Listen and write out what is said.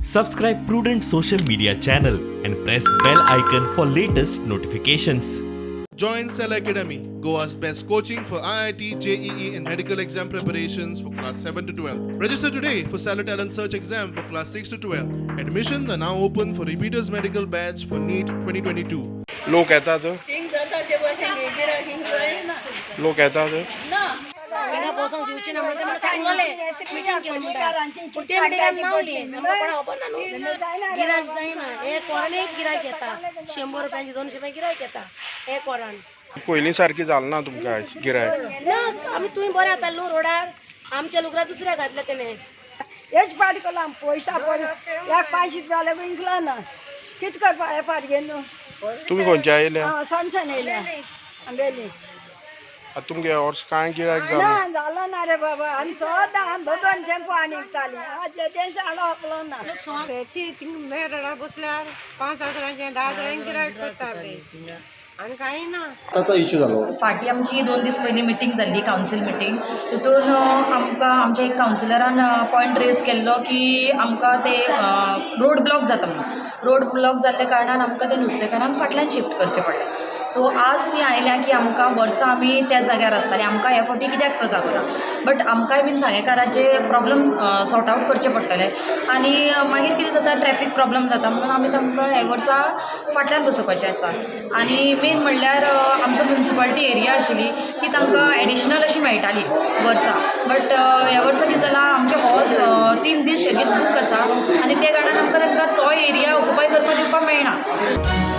Subscribe Prudent Social Media channel and press bell icon for latest notifications. Join Cell Academy, Goa's best coaching for IIT, JEE, and medical exam preparations for class 7 to 12. Register today for Stellar Talent Search exam for class 6 to 12. Admissions are now open for repeaters medical batch for NEET 2022. लोक येतात. Thing जाता ते बशेन गिरायक हिंग जायना. लोक येतात. ना. हिंगा बसोंक दिवची ना म्हणून ते म्हाका सांगलें मिटींग घेवन म्हणटा, पूण ते मिटींग आमी नावली. आमकां कोणा खबर ना न्हू. गिरायक जायना. एक वरान एक गिरायक येता. 100 रुपयांची, 200 रुपया गिरायक येता एक वरान. पयलीं सारकी जालें ना तुमकां आयज गिरायक? ना, आमी तुवें बरें जाता न्हू रोडार. आमच्या लुगरा दुसऱ्या घातल्या तेणें. हेच पाड केला पयशा पड. एक 500 रुपया लागून इकलो ना. कितें करपा हे फाट घेवन न्हू? तुमी खंयच्या येयल्या? आं, सनसन येयल्या आंबेली. आतां तुमगे ह्या वर्स कांय गिरायक जालें ना, जालो ना रे बाबा. आमी सदां आमी दोन दोन टेम्पो आनी विकतालीं. आज टेन्शन वकलो ना. ती थिंग मेळ रोडार बसल्यार 5,000ांचें, 10,000ांचें गिरायक करता ते आनी कांय ना. ताचा इश्यू जालो. फाटीं आमची 2 दीस पयलीं मिटींग जाल्ली, कावन्सील मिटींग. तितून आमकां आमच्या एक कावन्सिलरान पॉयंट रेज केल्लो की आमकां ते रोड ब्लॉक जाता म्हणून. रोड ब्लॉक जाल्ल्या कारणान आमकां ते नुस्तेकारांक फाटल्यान शिफ्ट करचें पडलें. सो आज ती आयल्या की आमकां वर्सां आमी त्या जाग्यार आसताली, आमकां ह्या फावटी कित्याक तो जागो ना? बट आमकांय बीन सांगेकाराचे प्रॉब्लम सॉर्ट आवट करचे पडटले. आनी मागीर कितें जाता, ट्रॅफीक प्रॉब्लम जाता म्हणून आमी तांकां हे वर्सा फाटल्यान बसोवपाचें आसा. आनी मेन म्हणल्यार आमचो मुन्सिपाल्टी एरिया आशिल्ली ती तांकां एडिशनल अशी मेळटाली वर्सा. बट ह्या वर्सा कितें जालां, आमचें हॉल 3 दीस शेगीत बूक आसा आनी त्या कारणान आमकां तांकां तो एरिया ऑकुपाय करपाक दिवपाक मेळना.